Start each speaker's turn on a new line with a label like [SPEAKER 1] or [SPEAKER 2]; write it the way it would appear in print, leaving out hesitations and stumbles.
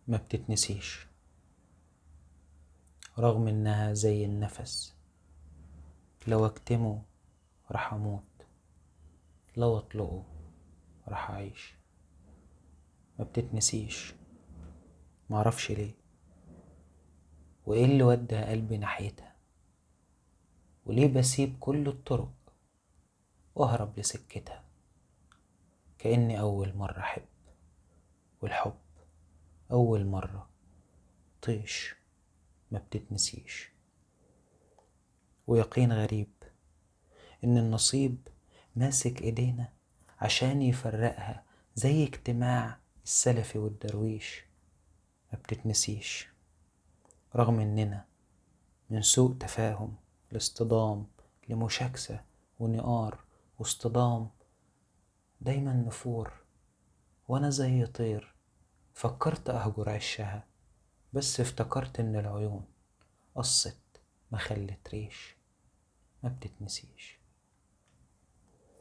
[SPEAKER 1] ما بتتنسيش رغم انها زي النفس، لو اكتمه راح اموت، لو اطلقه راح اعيش. ما بتتنسيش، معرفش ليه وايه اللي ودى قلبي ناحيتها، وليه بسيب كل الطرق واهرب لسكتها. كأني أول مرة أحب، والحب أول مرة طيش. ما بتتنسيش. ويقين غريب إن النصيب ماسك إيدينا عشان يفرقها زي اجتماع السلفي والدرويش. ما بتتنسيش رغم إننا من سوء تفاهم لاصطدام لمشاكسة ونقار واصطدام دايما نفور. وأنا زي طير فكرت أهجر عشها، بس افتكرت إن العيون قصت ما خلت ريش. ما بتتنسيش.